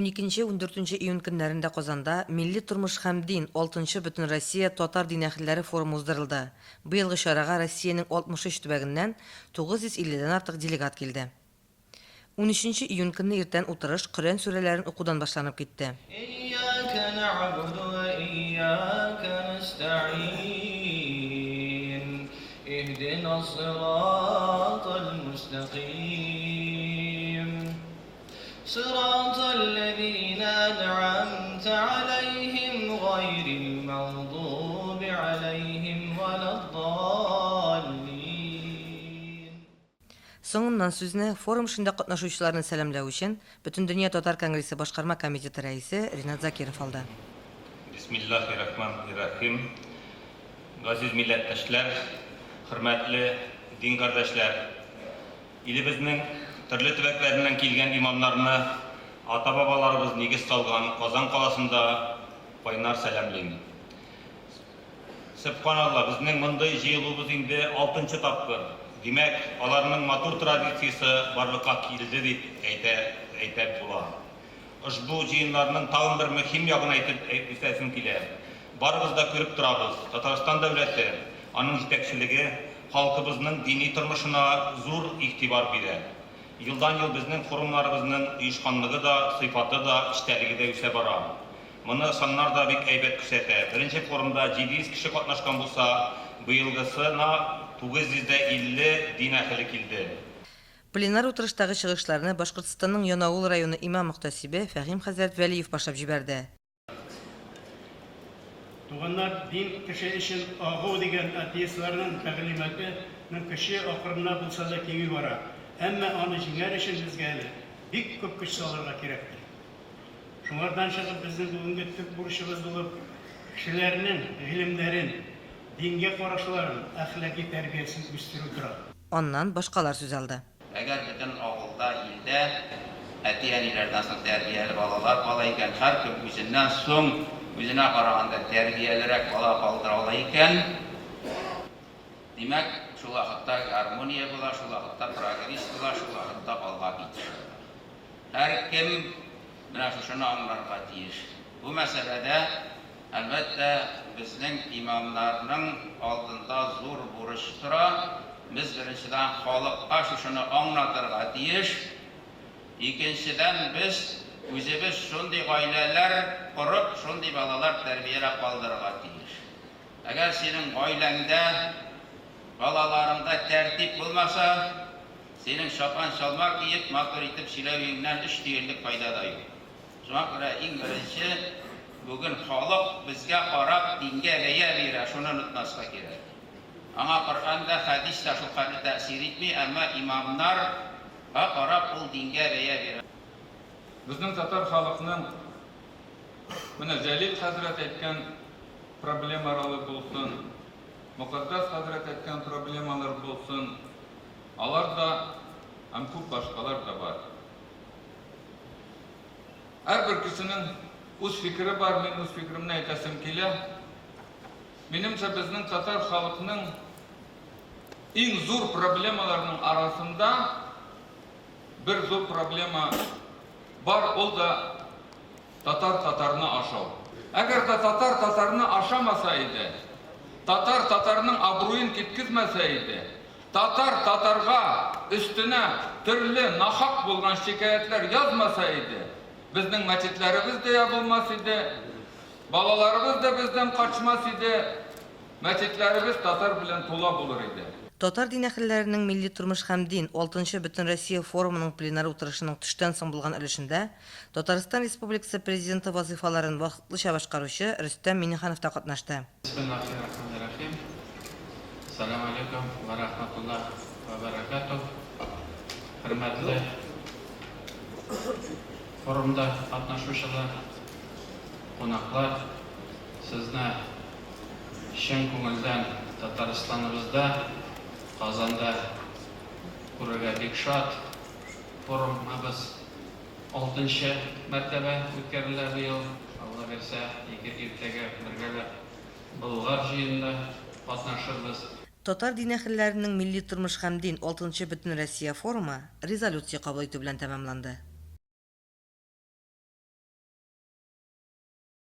Уникенче-ундүртенче июнь көннәрендә Казанда Милли тормыш һәм дин алтынчы Бөтенроссия татар дин әһелләре форумы уздырылды. Быелгы чарага Россиянең 63 төбәгеннән 950 дән артык делегат килде. Унөченче июнь көнне иртән утырыш Коръән сүрәләрен укудан башланып китте. Ияка нәгъбуду вә ияка нәстәгыйн, иһдинас-сиратал мөстәкыйм. Сиратал-ләзина әнъамтә галәйһим гайрил мәгъдуби галәйһим вәләд-даллин. Соңыннан сүзне, форум эшендә катнашучыларны сәламләү өчен, Бөтендөнья татар конгрессы башкарма комитеты рәисе Ринат Закиров алды. Бисмиллаһи-рахмани-рахим. Газиз милләттәшләр, хөрмәтле дин кардәшләр! Илебезнең төрле төбәкләреннән килгән имамнарны ата-бабаларыбыз нигез салган Казан каласында кайнар сәламлим. Сөбханалла, безнең мондый җыелуыбыз инде алтынчы тапкыр. Димәк, аларның матур традициясе барлыкка килде дип әйтә әйтә була. Ошбу җыеннарның тагын бер мөһим ягын әйтеп үтәсем килә. Барыбыз да күреп торабыз, Татарстан дәүләте, аның җитәкчелеге халкыбызның дини тормышына зур игътибар бирә. Елдан-ел безнең форумнарыбызның оешканлыгы да, сыйфаты да, эчтәлеге дә үсә бара. Моны саннар да бик әйбәт күрсәтә. Беренче форумда 700 кеше катнашкан булса, быелгысына 950 дин әһеле килде. Пленар утырыштагы чыгышларны Башкортстанның Янаул районы имам-мөхтәсибе Фәһим хәзрәт Вәлиев башлап җибәрде. Туганнар, дин кеше өчен агу дигән атеистларның тәгълиматы ның көче акрынлап булса да кими бара. Әмма аны җиңәр өчен безгә әле бик күп көч салырга кирәктер. Шуңардан чыгып, безнең бүгенге төп бурычыбыз булып, кешеләрнең гыйлемнәрен, дингә карашларын, әхлаки тәрбиясен үстерү тора. Аннан башкалар сүз алды. Әгәр бөтен авылда, илдә әти-әниләрдән соң тәрбияле балалар кала икән, һәркем үзеннән соң үзенә караганда тәрбиялерәк бала калдыра ала икән, димәк, шул вакытта гармония була, шул вакытта прогресс була, шул вакытта алга китеш була. Һәркем менә шушыны аңларга тиеш. Бу мәсьәләдә, әлбәттә, безнең имамнарның алдында зур бурыч тора. Без, беренчедән, халыкка шушыны аңлатырга тиеш. Икенчедән, без үзебез шундый гаиләләр корып, шундый балалар тәрбияләп калдырырга тиеш. Әгәр синең гаиләңдә, балаларыңда тәртип булмаса, Синең чапан-чалма киеп, матур итеп сөйләвеңнән өч тиенлек файда да юк. Шуңа күрә иң беренче, бүген халык безгә карап дингә бәя бирә, шуны онытмаска кирәк. Аңа Коръән дә, хәдис тә шулкадәр тәэсир итми, әмма имамнар га карап ул дингә бәя бирә. Безнең татар халыкның, менә Җәлил хәзрәт әйткән проблемаралы булсын, Мөкатдәс хәзрәт әйткән проблемалар булсын, Алар да һәм күп башкалар да бар. Һәрбер кешенең үз фикере бар, мин үз фикеремне әйтәсем килә. Минемчә, безнең татар халыкның иң зур проблемаларының арасында бер зур проблема бар, ул да Татар татарны ашау. Әгәр дә татар татарны ашамаса иде, татар татарның абруен киткезмәсә иде, татар татарга өстенә төрле нахак булган шикаятьләр язмаса иде, безнең мәчетләребез дә ябылмас иде, балаларыбыз да бездән качмас иде, мәчетләребез татар белән тула булыр иде. Татар дин әһелләренең Милли тормыш һәм дин алтынчы Бөтенроссия форумының пленар утырышының төштән соң булган өлешендә Татарстан Республикасы Президенты вазыйфаларын вакытлыча башкаручы Рөстәм Миңнеханов та катнашты. Бисмиллахи-рахмани-рахим. Сәлам алейкум вә рахматуллаһ вә бәрәкәтүһ. Хөрмәтле форумда катнашучылар, кунаклар, сезне чын күңелдән Татарстаныбызда, Казанда күрергә бик шат. Форумыбыз Алтынчы мәртәбә үткәрелә быел. Алла бирсә, ике иртәгә бергәләп Болгар җыенында катнашырбыз. Татар дин әһелләренең Милли тормыш һәм дин алтынчы Бөтенроссия форумы резолюция кабул итү белән тәмамланды.